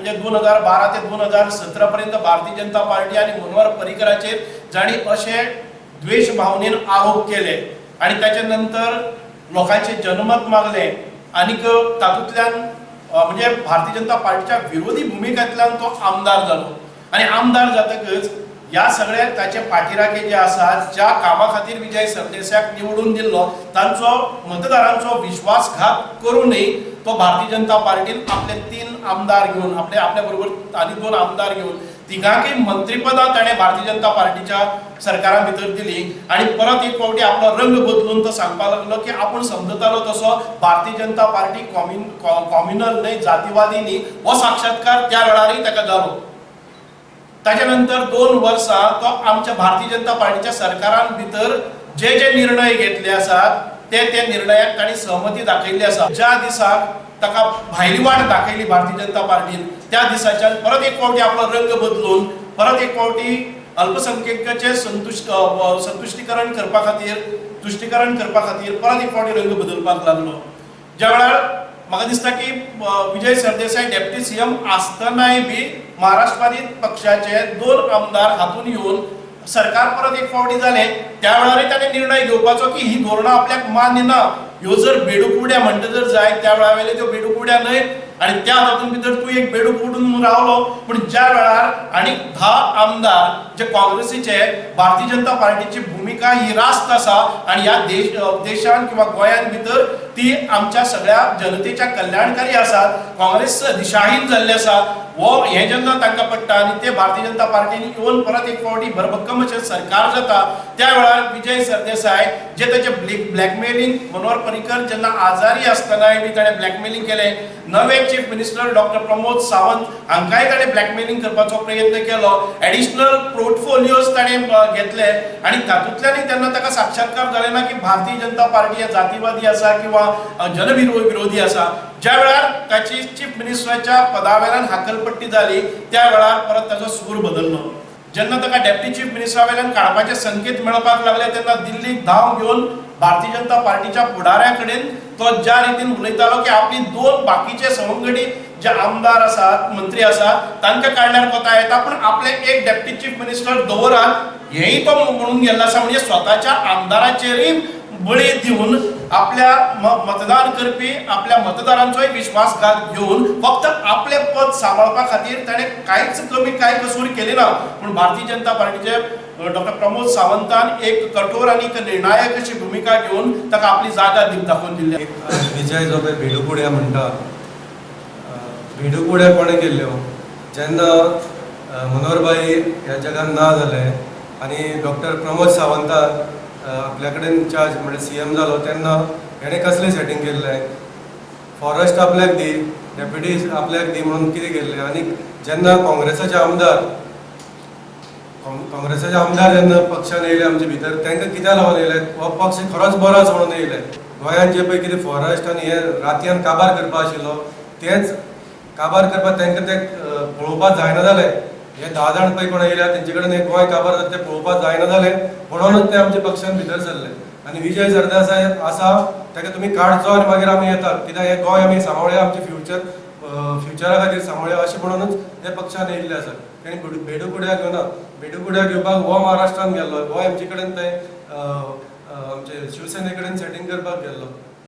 म्हणजे 2012 ते 2017 पर्यंत भारतीय जनता पार्टी आनी मनोहर पर्रीकराचेर जांणी अशे द्वेश भावनेन आरोप केले आनी ताच्या नंतर लोकांचे जनमत मागले आनीक तातूंतल्यान म्हणजे भारतीय जनता पार्टीच्या विरोधी भुमिकेंतल्यान तो आमदार जालो आनी आमदार जातकच ह्या सगळ्या ताचे पाठीराखे जे आसात, ज्या कामा खातीर विजय सरदेसायाक निवडून दिल्लो, तांचो मतदारांचो विश्वासघात करूनय तो भारतीय जनता पार्टीन आपले 3 आमदार घेवन, आपले आपल्या बरोबर आनी 2 आमदार घेवन तिगांकय मंत्रीपदां ताणें भारतीय जनता पार्टीच्या सरकारा भितर दिली आनी परत एक फावटी आपलो रंग बदलून तो सांगपाक लागलो की आपूण समजतालो तसो भारतीय जनता पार्टी कॉम्युनल न्हय, जातीवादी न्ही. हो साक्षात्कार त्या वेळारय ताका जालो. ताच्या नंतर 2 वर्सां तो आमच्या भारतीय जनता पार्टीच्या सरकारान भितर जे जे निर्णय घेतले आसात ते ते निर्णयाक तांणी सहमती दाखयल्ली आसा. ज्या दिसाक ताका भायली वाट दाखयली भारतीय जनता पार्टीन, त्या दिसाच्यान परत एक फावटी आपलो रंग बदलून परत एक फावटी अल्पसंख्याकाचें संतुश्टीकरण करपा खातीर, तुश्टीकरण करपा खातीर परत एक फावटी रंग बदलपाक लागलो. ज्या वेळार म्हाका दिसता की विजय सरदेसाय डेप्टी सीएम आसतनाय बी महाराष्ट्रवादी पक्षाचे 2 आमदार हातून येवन सरकार परत एक फावटी जालें, त्या वेळारय ताणें निर्णय घेवपाचो की ही धोरणां आपल्याक मान्य ना. ह्यो जर बेडूक उड्या म्हणटा जर जाय त्या वेळा वयले त्यो बेडूक उड्या न्हय आनी त्या तातूंत भितर तूं एक बेडूक उडून रावलो. पूण ज्या वेळार आनी 10 आमदार जे काँग्रेसीचे भारतीय जनता पार्टीची भुमिका ही रास्त आसा आनी ह्या देशान किंवा गोंयान भितर ती आमच्या सगळ्या जनतेच्या कल्याणकारी आसात, काँग्रेस दिशाहीन जाल्ले आसा, हो हें जेन्ना तांकां पडटा आनी ते भारतीय जनता पार्टीन येवन परत एक फावटी भरभक्कम अशें सरकार जाता, त्या वेळार विजय सरदेसाय जे ताचे ब्लॅकमेलिंग, मनोहर पर्रीकर जेन्ना आजारी आसतनाय बी ताणें ब्लॅकमेलिंग केलें, नवे chief minister doctor Pramod Sawant हांकांय ताणें ब्लॅकमेलिंग करपाचो प्रयत्न केलो, एडिशनल पोर्टफोलियोज ताणें घेतले आनी तातूंतल्यानय तेन्ना ताका साक्षात्कार जालें ना की भारतीय जनता पार्टी हे जातीवादी आसा किंवा जनविरोधी आसा. ज्या वेळार ताची चीफ मिनिस्टराच्या पदावेल्यान हाकलपट्टी जाली त्या वेळार परत ताचो सूर बदललो. जेन्ना ताका डेप्टी चीफ मिनिस्टरा वेल्यान काडपाचे संकेत मेळपाक लागले तेन्ना दिल्लीक धांव घेवन भारतीय जनता पार्टीच्या फुडाऱ्या कडेन तो ज्या रितीन उलयतालो की आपली 2 बाकीचे सवंगडी जे आमदार आसात, मंत्री आसात, तांकां काडल्यार कोता येता, पूण आपले एक डेप्टी चीफ मिनिस्टर दवरात हेंय तो म्हणून गेल्लो आसा. म्हणजे स्वताच्या आमदाराचेरय बळी दिवन आपल्या मतदान करपी आपल्या मतदारांचोय विश्वासघात घेवन फक्त आपलें पद सांबाळपा खातीर ताणें कांयच कमी कांय कसूर केली ना. पूण भारतीय जनता पार्टीचे डॉक्टर प्रमोद सावंतान एक कठोर आनी एक निर्णायक अशी भुमिका घेवन ताका आपली जागा दाखोवन दिल्ली. विजय जो पळय भेडूकुड्या म्हणटा, भेडूकुड्या कोणें केल्ल्यो? जेन्ना मनोहरभाई ह्या जगान ना जाले आनी डॉक्टर प्रमोद सावंतान आपल्या कडेन चार्ज म्हणजे सीएम जालो तेन्ना हेणें कसलें सेटींग केल्लें? फॉरेस्ट आपल्याक दी, डेप्युटी आपल्याक दी म्हणून कितें केल्लें. आनी जेन्ना काँग्रेसाचे आमदार काँग्रेसाचे आमदार जेन्ना पक्षान येयले आमचे भितर, तांकां कित्याक लागून येयले? हो पक्ष खरोच बरो आसा म्हणून येयले. गोंयांत जे पळय कितें फॉरेस्ट आनी हे रातयान काबार करपा आशिल्लो तेंच काबार करपाक तांकां तें पळोवपाक जायना जालें. हे 10 जाण पळय कोण येयल्या तेंचे कडेन हे गोंय काबार जाता तें पळोवपाक जायना जालें म्हणूनच ते आमच्या पक्षान भितर सरले. आनी विजय सरदेसाय आसा ताका तुमी काडचो आनी मागीर आमी येतात, कित्याक हे गोंय आमी सांबाळया, आमचे फ्युचरा खातीर सांबाळया अशें म्हणूनच ते पक्षान येयल्ले आसा. ताणी भेडूकुड्या घेवना, भेडूकुड्या घेवपाक हो महाराष्ट्रान गेल्लो, हो आमचे कडेन ते आमचे शिवसेने कडेन सेटींग करपाक गेल्लो.